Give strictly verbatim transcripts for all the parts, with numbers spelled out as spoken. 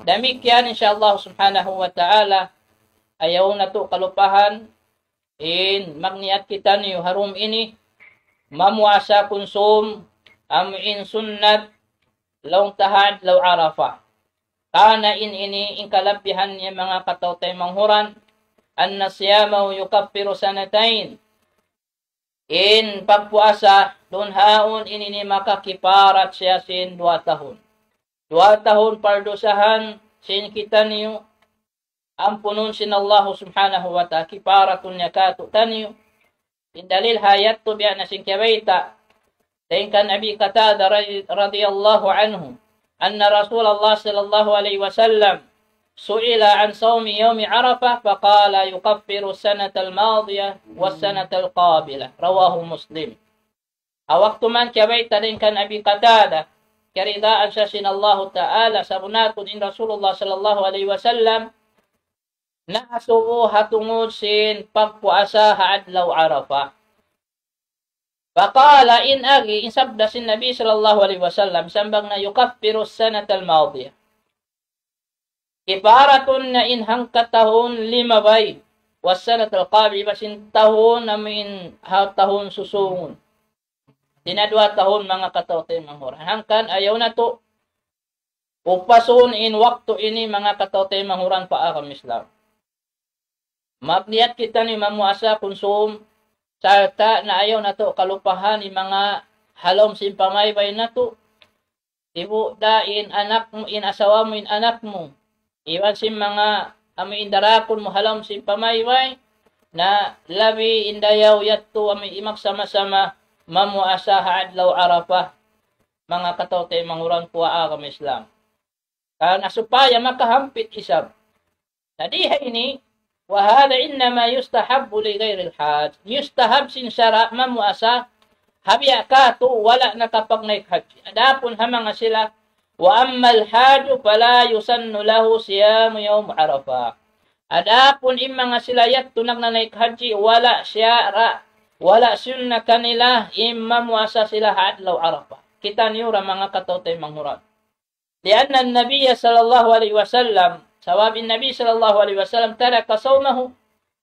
Damikkiyan, insya Allah subhanahu wa ta'ala, ayaw natu' kalupahan in magniyat kitaniyu ha dum ini, mamuasa kunsum amu in sunnat laung ta ha adlaw Arafah. Karna' in ini in kalabihan niya, manga kataw-taymanghuran, أن صيامه يكفر سنتين. In pagpuasa duun ha yaun ini makakiparat siya sin duwa tahun. Duwa tahun pardusahan sin kitaniyu, ampunun sin Allah subhanahu wa ta'ala, kiparatun niya kātu'niyu. In dalil ha yadtu biya' na sin kiyabayta' dayn kan Abi Qatada ra-, radiyallahu anhu, أن رسول الله صلى الله عليه وسلم سئل عن صوم يوم عرفة فقال يكفر السنة الماضية والسنة القابلة. رواه مسلم. Ha waktu man kiyabayta' dayn kan Abi Qatada, kiyaridaan siya sin Allahu Ta'ala, sabunnal tuud in Rasulullah sallallahu alayhi wasallam naasubu ha tungud sin pagpuasa ha adlaw Arafah. فقال, in agi, in sabda sin Nabi sallallahu alayhi wasallam, sambag na يكفر السنة الماضية. Kiparatun niya in hangka tahun limabay. والسنة القابلة, iban sin tahun amu in ha tahun susungun. Di' na duwa tahun, manga kataw-taymanghuran. Hangkan ayaw natu' upasun in waktu ini, manga kataw-taymanghuran pa agama Islam. Magniyat kitaniyu mamuasa kunsum, sarta' na ayaw natu' kalupahan in manga ha lawm sin pamaybay natu'. Sibu' da in anak mu, in asawa mu, in anak mu, iban sin manga amu in darakun mu ha lawm sin pamaybay, na labi in dayaw yadtu amu in magsama-sama mamuasa ha adlaw Arafah, manga kataw-taymanghuran pa agama Islam. Karna' supaya makahampit isab. Na di ha ini, وهذا إنما يستحب لغير الحاج. Mustahab sin sara' mamuasa ha biya' kātu' wala' nakapagnaik hajji. Adapun ha manga sila, وأما الحاج فلا يسن له صيام يوم عرفة. Adapun in manga sila yadtu nagnanaik hajji, wala' sara', wala' sunnat kanila in mamuasa sila ha adlaw Arafah. Kitaniyu ra, manga kataw-taymanghuran. لأن النبي صلى الله عليه وسلم, sabab in Nabi sallallahu alayhi wasallam, ترك صومه,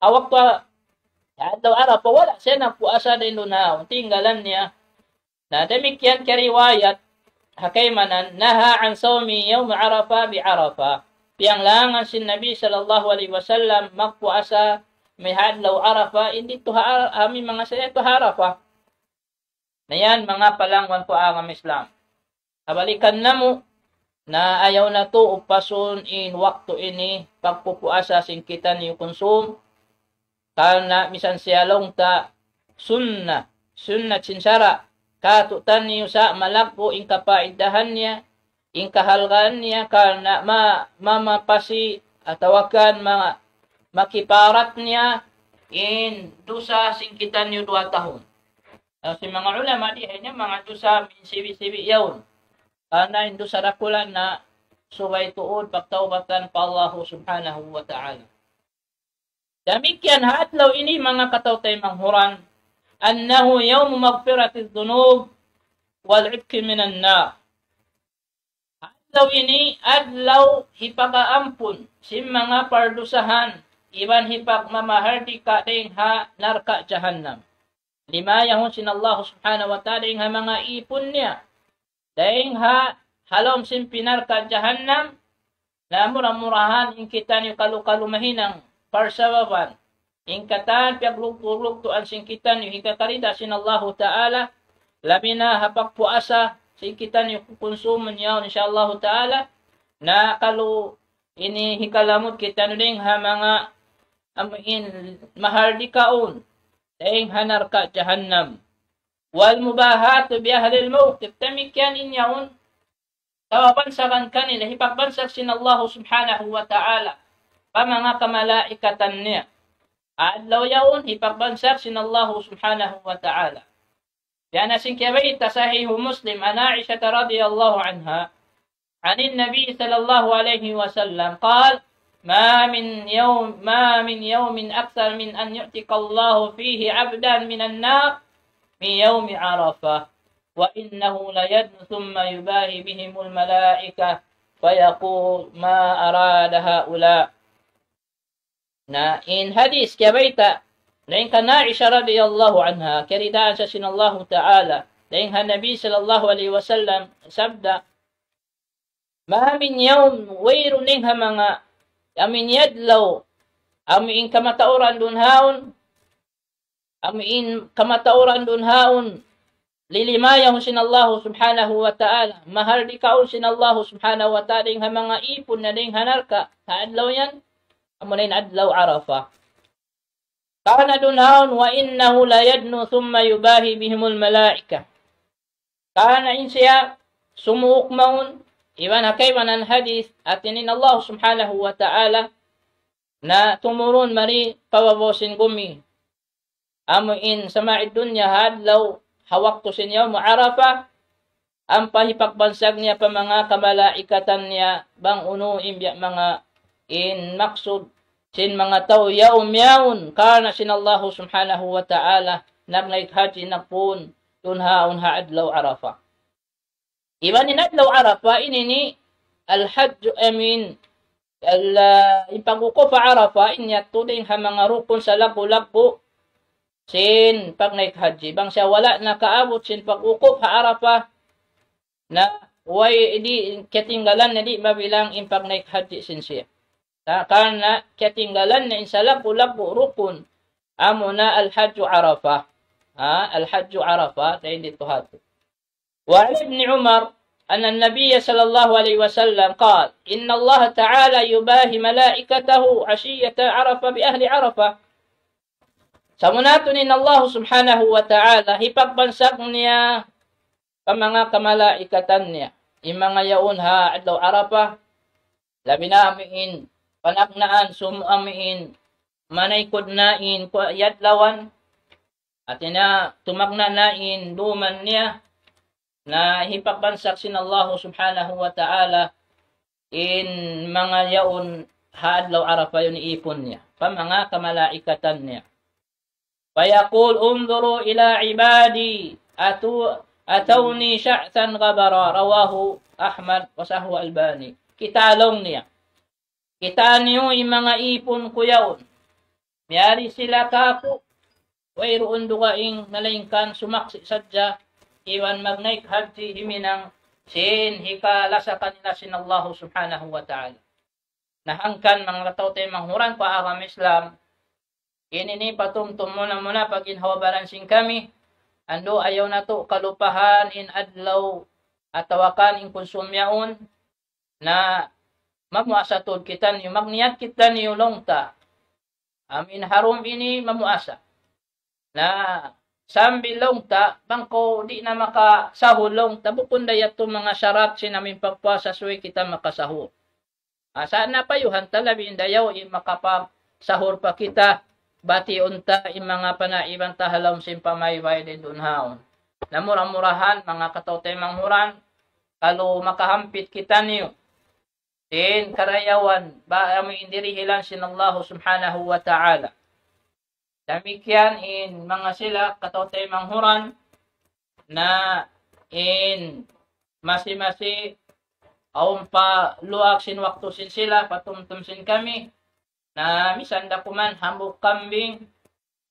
ha waktu ha adlaw Arafah, wala' siya nagpuasa dayn duun ha yaun, tinggalan niya. Na damikkiyan kariwayat ha kaimanan, نهى عن صوم يوم عرفة بعرفة. Piyanglangan sin Nabi sallallahu alayhi wasallam magpuasa ha adlaw Arafah, in didtu ha Ar-, amu in manga sila yadtu ha Arafah. Na yan, manga palangwan ku agama Islam. Kabalikan namu', na ayaw natu' upasun in waktu ini pagpupuasa sin kitaniyu kunsum. Karna' misan siya laung ta sunnat, sunnat sin sara', kātu'niyu sa' malaggu' in kapaidahan niya, in kahalgaan niya, karna' ma-, mamapasi atawa kan ma-, makiparat niya in dusa sin kitaniyu duwa tahun. Na, sin manga ulama, di' ha ini manga dusa minsibi'-sibi' yaun. Karna' in dusa dakula' na subay tuud pagtaubatan pa Allahu subhanahu wa ta'ala. Damikkiyan ha adlaw ini, manga kataw-taymanghuran, أنه يوم مغفرة الذنوب والعتق من النار. Adlaw ini, adlaw hipagaampun sin manga pardusahan, iban hipagmamahardika dayn ha narka' jahannam. Limayahun sin Allah subhanahu wa ta'ala dayn ha manga ipun niya dayn ha lawm sin pi narka' jahannam, na mura-murahan in kitaniyu kalu-kalu mahinang parsababan in katan piyaglugtu'-lugtuan sin kitaniyu hikakarida sin Allahu Ta'ala, labi na ha pagpuasa sin kitaniyu kukunsumun yaun, insya Allahu Ta'ala, na kalu ini hikalamud kitaniyu dayn ha manga amu in mahardikaun dayn ha narka' jahannam. والمباهاة بأهل الموقف. Damikkiyan in yaun, kawabansagan kanila, hipagbansag sin Allahu subhanahu wa ta'ala pa manga kamalaikatan niya. Adlaw yaun, hipagbansag sin Allahu subhanahu wa ta'ala. Biya' na sin kiyabayta' Sahihu Muslim, عن عائشة رضي الله عنها عن النبي صلى الله عليه وسلم قال: ما من يوم، ما من يوم أكثر من أن يعتق الله فيه عبدا من النار من يوم عرفة، وإنه ليدنو ثم يباهي بهم الملائكة فيقول ما أراد هؤلاء. Na in hadith kiyabayta', dayn kan Aisha radiyallahu anha, kiyaridaan siya sin Allahu Ta'ala, dayn ha Nabi sallallahu alayhi wasallam, sabda, ما من يوم, wayruun dayn ha manga, amu in adlaw, amu in kamatauran duun haun, amu in kamatauran duun haun, lilimayaw sin Allahu subhanahu wa ta'ala, mahardikaun sin Allahu subhanahu wa ta'ala dayn ha manga ipun niya dayn ha narka', ha adlaw yan, amu na in adlaw Arafah. Karna' duun haun, وإنه ليدنو ثم يباهي بهم الملائكة. Karna' in siya sumuuk mawn, iban ha kaibanan hadith, hāti niya in Allah subhanahu wa ta'ala, na tumurun mari pa babaw sin gumi. Amu in samaa'id dunya ha adlaw, ha waktu sin yawm Arafah, ampa hipagbansag niya pa manga kamalaikatan niya bang unu in biya' manga in maksud sin manga tau yaun miyaun karna' sin Allahu subhanahu wa ta'ala nagnaik hajji nagpun duun haun ha adlaw Arafah. Iban in adlaw Arafah ini in al-hajj amin, al, in pagwukuf ha Arafah ini yadtu dayn ha manga rukun salaggu'-laggu' sin pagnaik hajji. Bang siya wala' nakaabut sin pagwukuf ha Arafah, na way di' katinggalan na di' mabilang in pagnaik hajji sin siya. Na karna' katinggalan na in salaggu'-laggu' rukun, amu na al-hajju Arafah. Ha, al-hajju Arafah, dayn didtu hatu. وعن ابن عمر أن النبي صلى الله عليه وسلم قال: إن الله تعالى يباهي ملائكته عشية عرفة بأهل عرفة. Sabunnal tuud in Allah subhanahu wa ta'ala, hipagbansag niya pa manga kamalaikatan niya, in manga yaun ha adlaw Arafah, labi na amu in panagnaan, sum amu in manaykud na in ku-, yadlawan, hāti niya tumagna' na in duman niya, na hipagbansag sin Allah subhanahu wa ta'ala in manga yaun ha adlaw Arafah yan ipun niya pa manga kamalaikatan niya. فيقول: انظروا إلى عبادي أتو-، أتوني شعثا غبرا. رواه أحمد وصححه الألباني. Kitaa laung niya. Kitaa niyu in manga ipun ku yaun. Miyari sila kāku', wayruun dugaing malaingkan sumaksi' sadja, iban magnaik hajji himinang sin hikalasa kanila sin Allahu subhanahu wa ta'ala. Na hangkan manga kataw-taymanghuran pa agama Islam, ini ini patumtum muna-muna pa ginhawa-baran sin kami, andu' ayaw natu' kalupahan in adlaw atawa kan in kunsum yaun, na mamuasa tuud kitaniyu, magniyat kitaniyu laung ta. Amu in ha dum ini mamuasa. Na sambil laung ta, bang kaw di' na makasahur laung ta, bukun da yadtu manga sarat sin amu in pagpuasa subay kita makasahur. Asa na payuhan ta labi in dayaw in makapagsahur pa kita, batiun ta in manga panaiban ta ha lawm sin pamaybay dayn duun haun. Na mura-murahan, manga kataw-taymanghuran, kalu makahampit kitaniyu sin karayawan, ba amu in dirihilan sin Allahu subhanahu wa ta'ala. Damikkiyan in manga sila kataw-taymanghuran na in masi-masi awn pa luag sin waktu sin sila, patumtum sin kami, na misan da kuman hambuuk kambing,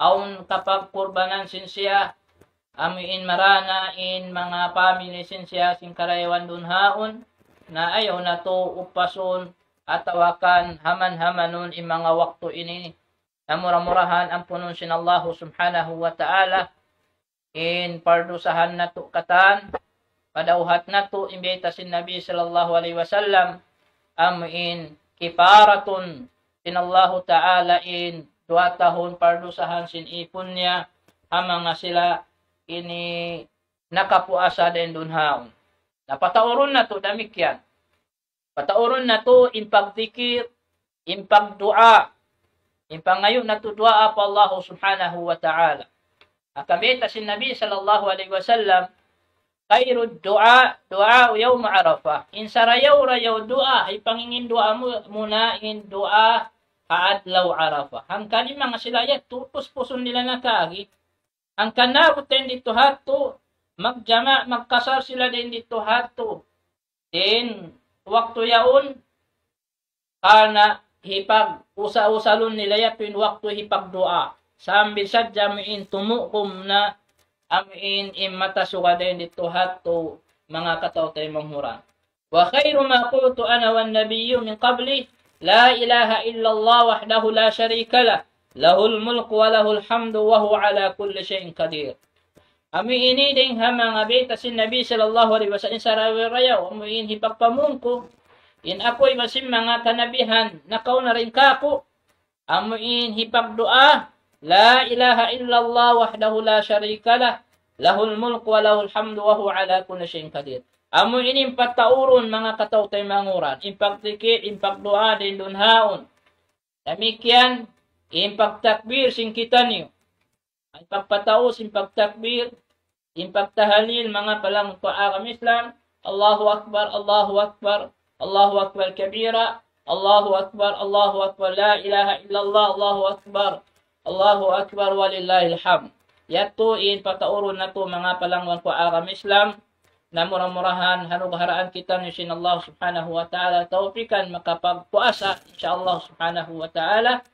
awn kapagkurbanan sin siya, amu in marana in manga pamili sin siya sin karayawan duun haun, na ayaw natu' upasun atawa kan haman-hamanun in manga waktu ini. Na mura-murahan ampunun sin Allahu subhanahu wa ta'ala in pardusahan natu' katan, padauhat natu' in bayta' sin Nabi sallallahu alayhi wasallam, amu in kifaratun sin Allahu ta'ala in duwa tahun pardusahan sin ipun niya, ha manga sila ini nakapuasa dayn duun haun. Na pataurun natu' damikkiyan. Pataurun natu' in pagdikir, in pagduwaa, in pangayu' natu' duwaa pa Allahu subhanahu wa ta'ala. Hangkan bayta' sin Nabi sallallahu alayhi wasallam, خير الدعاء دعاء يوم عرفة. In sarayaw-rayaw duwaa, in pangingin duwaa mu-, muna in duwaa ha adlaw Arafah. Hangkan in manga sila yadtu, puspusun nila na kaagi. Hangkan naabut dayn didtu hādtu, magjama', magkasar sila dayn didtu hādtu. Dayn waktu yaun, karna' hipag-usa-usalun nila yadtu in waktu hipagduwaa. Sambil sadja amu in tumukum na amu in, in mata sugad dayn didtu ha yadtu manga kataw-taymanghuran. وخير ما قلت أنا والنبيون من قبلي لا إله إلا الله وحده لا شريك له له الملك وله الحمد وهو على كل شيء قدير. Amu ini dayn ha manga bayta' sin Nabi sallallahu alayhi wasallam sarayaw-rayaw, amu in hipagpamung ku, in aku iban sin manga kanabihan nakauna dayn kāku', amu in hipagduwaa, لا إله إلا الله وحده لا شريك له له الملك وله الحمد وهو على كل شيء قدير. Amu ini in pataurun manga kataw-taymanghuran, in pagdikir, in pagduwaa, dayn duun haun. Damikkiyan, in pagtakbir sin kitaniyu. In pagpataud, in pagtakbir, in pagtahalil, manga palangga' ku ha agama Islam. الله أكبر الله أكبر الله أكبر كبيرا الله أكبر الله أكبر لا إله إلا الله الله أكبر الله أكبر ولله الحمد. Yadtu in pataurun natu' manga palangga' ku ha agama Islam. Na mura-murahan hanugharaan kitaniyu sin Allah Subhanahu wa Ta'ala tawpikan makapagpuasa, insya Allah Subhanahu wa Ta'ala.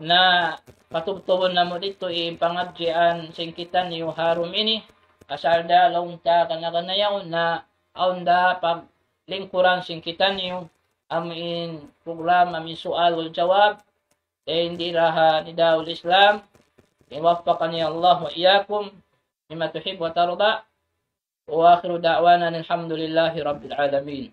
Na patubtubun namu' didtu in pangadjian sin kitaniyu ha dum ini. Asal da laung ta gana-gana yaun na awn da paglingkuran sin kitaniyu amu in program amu in su'al wal jawab. Dayn di ha Nidaul Islam. وفقني الله وإياكم لما تحب وترضى. وآخر دعوانا أن الحمد لله رب العالمين.